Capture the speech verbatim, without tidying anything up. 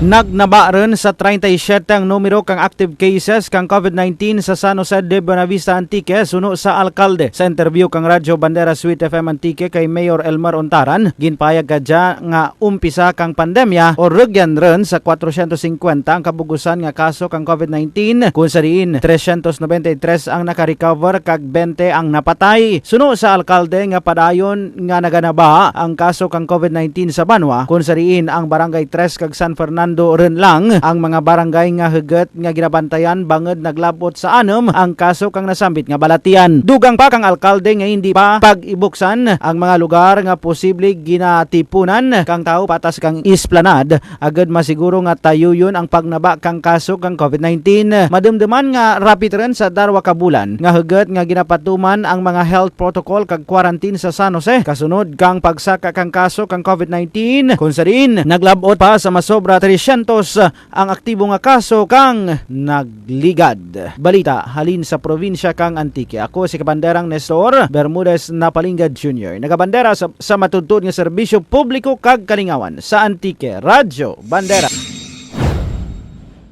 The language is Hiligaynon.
Nagnaba run sa treinta y siete ang numero kang active cases kang COVID nineteen sa San Jose de Buenavista, Antique, suno sa alkalde. Sa interview kang Radyo Bandera Sweet F M Antique kay Mayor Elmer Ontaran, ginpayag kadya nga umpisa kang pandemya o rugyan run sa kwatrocientos cincuenta ang kabugusan nga kaso kang COVID nineteen, kun sa diin trescientos noventa y tres ang nakarecover kag twenty ang napatay. Suno sa alkalde nga padayon nga naganaba ang kaso kang COVID nineteen sa banwa, kun sa diin ang Barangay Tres kag San Fernando run lang ang mga barangay nga hugot nga ginabantayan, bangod naglabot sa anum ang kaso kang nasambit nga balatian. Dugang pa kang alkalde nga hindi pa pag-ibuksan ang mga lugar nga posible ginatipunan kang tawo patas kang Esplanade, agud masiguro nga tayuyon ang pagnaba kang kaso kang COVID nineteen. Madumduman nga rapit run sa darwa ka bulan nga hugot nga ginapatuman ang mga health protocol kag quarantine sa San Jose kasunod kang pagsaka kang kaso kang COVID nineteen, kun sa diin naglabot pa sa masobra trescientos ang aktibo nga kaso kang nagligad. Balita halin sa probinsya kang Antique. Ako si Kabanderang Nestor Bermudez Napalingad Junior, nagabandera sa, sa matuntun nga serbisyo publiko kag kalingawan sa Antique, Radyo Bandera.